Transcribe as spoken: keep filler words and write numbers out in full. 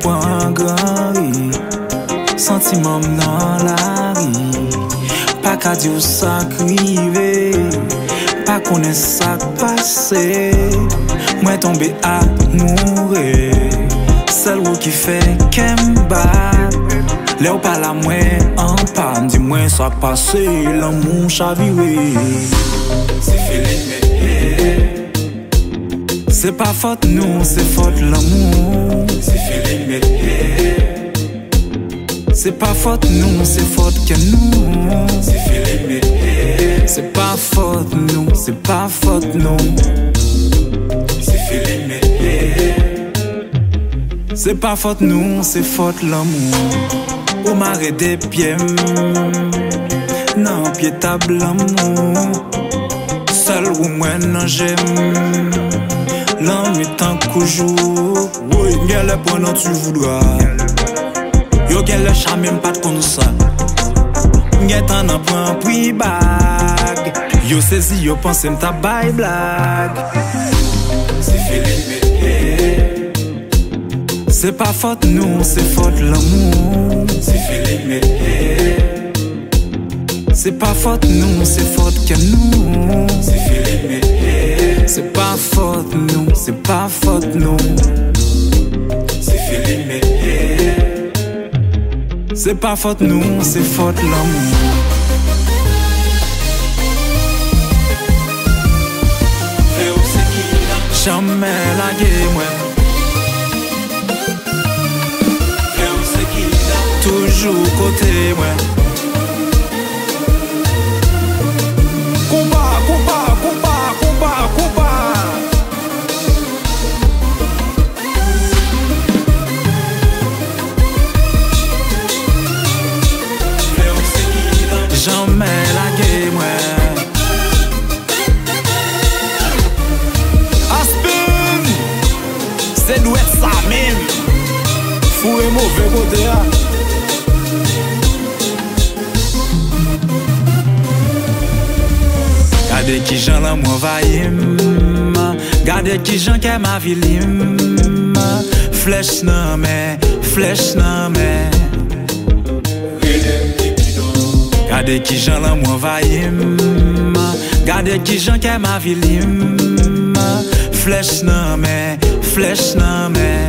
Pran gran ri, santiman m nan lari. Pa ka di w sa k rive, pa konnen sa k pase. Mwen tonbe amoure, sèl ou ki fè kè m bat. Lè w pa la, mwen anpa, di mwen sa k pase, lanmou chavire. Se feeling mete. Se pa fòt nou, se fòt lanmou. Se feeling mete. Se pa fòt nou, se fòt kè nou. Se feeling mete. Se pa fòt nou, se pa fòt nou. Se feeling mete. Se pa fòt nou, se fòt lanmou. Ou mare de pye m nan pye tab lanmou. Sèl ou mwen nan je m. Lannuit tankou jou. Woy, m genlè pran nan tu voudra. Yo genlè chame m pa t konn sa. M gentan nan pran pri bag. Yo sezi, yo panse m t ap bay blag. Se feeling mete. Se pa fòt nou, se fòt lanmou. Se feeling mete. Se pa fòt nou, se fòt kè nou. Se feeling mete. Se pa fòt nou, se pa fòt nou. Se feeling mete. Se pa fòt nou, se fòt lanmou. Janmen lage mwen. Toujou kote mwen. Konpa, konpa, konpa, konpa, konpa. Janmen lage mwen. Aspen! Se dwèt sa menm. Foure move kote a. Gade kijan lanmou anvayi m. Gade kijan kè m avili m. Flèch nan men, flèch nan men. Gade kijan lanmou anvayi m. Gade kijan kè m avili m. Flèch nan men, flèch nan men.